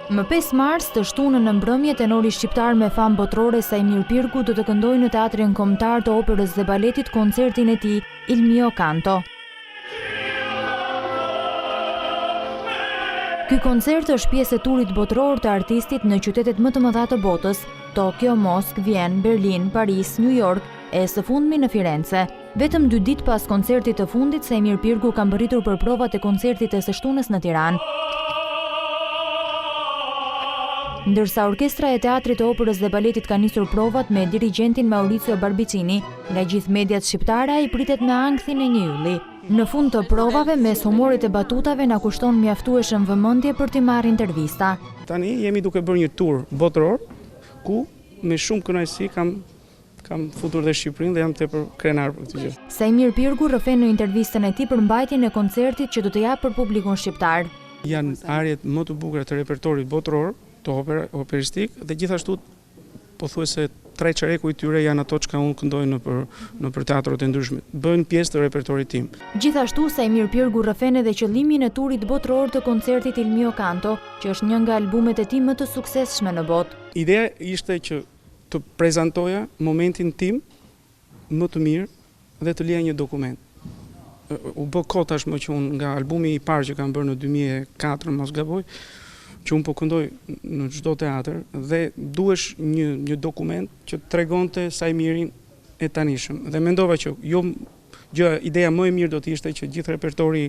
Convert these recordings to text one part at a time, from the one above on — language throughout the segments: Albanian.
Më 5 mars, të shtunën në mbrëmje, tenori shqiptar me famë botërore Saimir Pirgu do të këndojë në Teatrin Kombëtar të Operës dhe Baletit koncertin e tij Il mio canto. Ky koncert është pjesë e turit botëror të artistit në qytetet më të mëdha të botës, Tokio, Moskë, Vjenë, Berlin, Paris, New York e së fundmi në Firence. Vetëm dy ditë pas koncertit të fundit, Saimir Pirgu ka mbërritur për provat e koncertit të së shtunës në Tiranë. Ndërsa Orkestra e Teatrit të Operës dhe Baletit ka nisur provat me dirigjentin Maurizio Barbicini, Nga gjithë mediat shqiptare ai pritet me ankthin e një ylli. Në fund të provave, mes humorit e batutave na kushton mjaftueshëm vëmendje për t'i marrë intervista. Tani jemi duke bërë një tur botëror, ku me shumë kënaqësi kam kam futur dhe Shqipërinë dhe jam tepër krenar për këtë gjë. Saimir Pirgu rrëfen në intervistën e tij përmbajtjen e koncertit që do të japë për publikun shqiptar. Janë ariet më të bukura të repertorit botëror të opera, operistik dhe gjithashtu pothuajse tre çereku i tyre janë ato çka unë këndoj nëpër nëpër teatrot e ndryshme. Bëjnë pjesë të repertorit tim. Gjithashtu, Saimir Pirgu rrëfen edhe qëllimin e turit botëror të koncertit Il mio canto, që është një nga albumet e tij më të suksesshme në botë. Ideja ishte që të prezantoja momentin tim më të mirë dhe të lija një dokument. U bë kohë tashmë që unë nga albumi i parë që kam bërë në 2004, mos gaboj, që unë po këndoj në çdo teatër dhe duhesh një një dokument që tregonte Saimirin e tanishëm. Dhe mendova që jo gjë ideja më e mirë do të ishte që gjithë repertori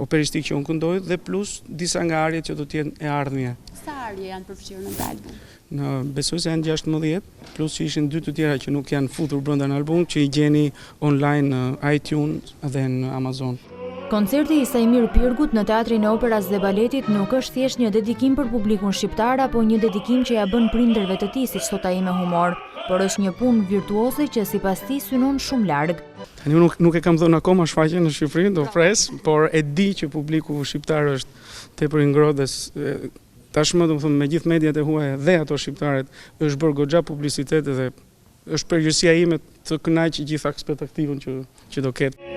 operistik që unë këndoj dhe plus disa nga ariet që do të jenë e ardhmja. Sa arie janë përfshirë në këtë album? Në besoj se janë 16, plus që ishin dy të tjera që nuk janë futur brenda në album, që i gjeni online në iTunes dhe në Amazon. Koncerti i Saimir Pirgut në Teatrin e Operas dhe Baletit nuk është thjesht një dedikim për publikun shqiptar apo një dedikim që ia bën prindërve të tij, siç thotë ai me humor, por është një punë virtuoze që sipas tij synon shumë larg. Tani unë nuk, nuk e kam dhënë akoma shfaqjen në Shqipëri, do pres, por e di që publiku shqiptar është tepër i ngrohtë dhe Tashmë, domethënë, me gjithë mediat e huaja dhe ato shqiptaret, është bërë goxha publicitet dhe është përgjegjësia ime të kënaq gjithë ekspektativën që që do ketë.